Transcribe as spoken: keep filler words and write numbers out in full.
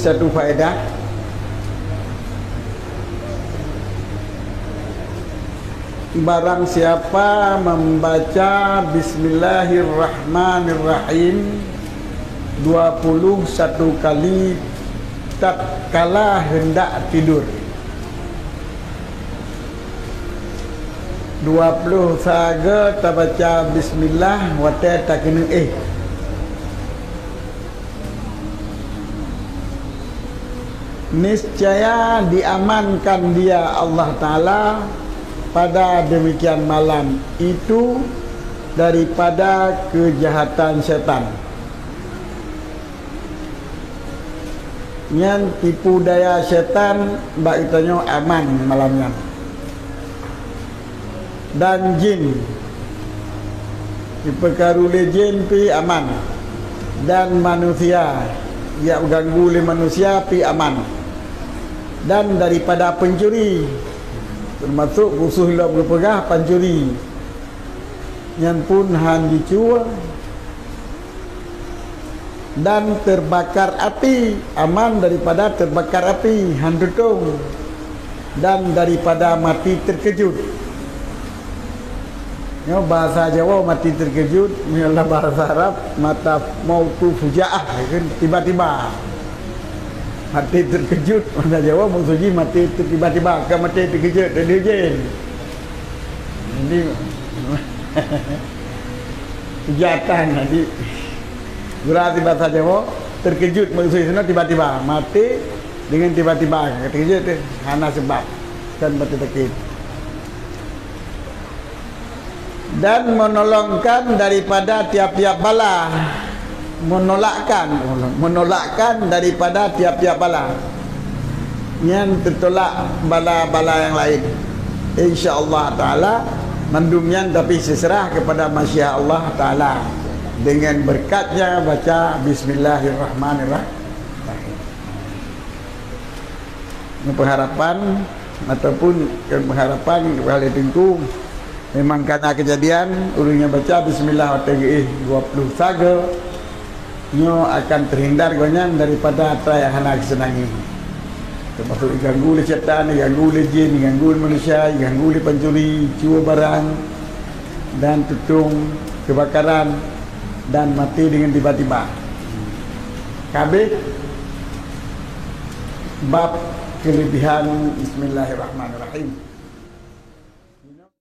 Satu faedah, barang siapa membaca Bismillahirrahmanirrahim dua puluh satu kali tatkala hendak tidur, dua ploh saga tabaca bismillah watée takeuneuk éh. Niscaya diamankan dia Allah Ta'ala pada demikian malam itu daripada kejahatan setan. Nyan tipu daya setan bak geutanyoe aman malam nyan. Dan jin, jipeukaru lé jin pih aman, dan manusia, jak ganggu lé manusia pih aman, dan daripada pencuri, teumasok khusos lom geupeugah pancuri, nyan pun han jicue. Dan terbakar api, aman daripada terbakar api, han tutong, dan daripada mati terkejut. Nyoe bahasa Jawa mati terkejut, nyoe adalah bahasa Arab mata mautu fujaah, kan, tiba-tiba. Mati terkejut, bahasa Jawa maksud jih mati ter-, tiba-tiba, bukan mati terkejut, dari jin. Jadi, kejahatan tadi. Berarti bahasa Jawa, terkejut maksud sana tiba-tiba. Mati dengan tiba-tiba. Terkejut tu hana sebab. Kan mati sakit. Dan menolongkan daripada tiap-tiap bala. Menolakkan, menolakkan daripada tiap-tiap bala. Nyan teutolak bala-bala nyang laén. Insya Allah Ta'ala, mandum nyan tapi seuserah kepada masyiah Allah Ta'ala dengan berkatnya baca Bismillahirrahmanirrahim. Pengharapan ataupun pengharapan kepada Teungku, memang kana kejadian, ureuëng nyang baca bismillah watée geuéh dua ploh saga, nyoe akan terhindar gobnyan daripada atra nyang hana geuseunangi. Teumasok diganggu lé syaitan, diganggu lé jin, diganggu lé manusia, diganggu lé pancuri, cue barang, dan tutong, kebakaran, dan mati dengan tiba-tiba. Kabeh bab kelebihan bismillahirrahmanirrahim.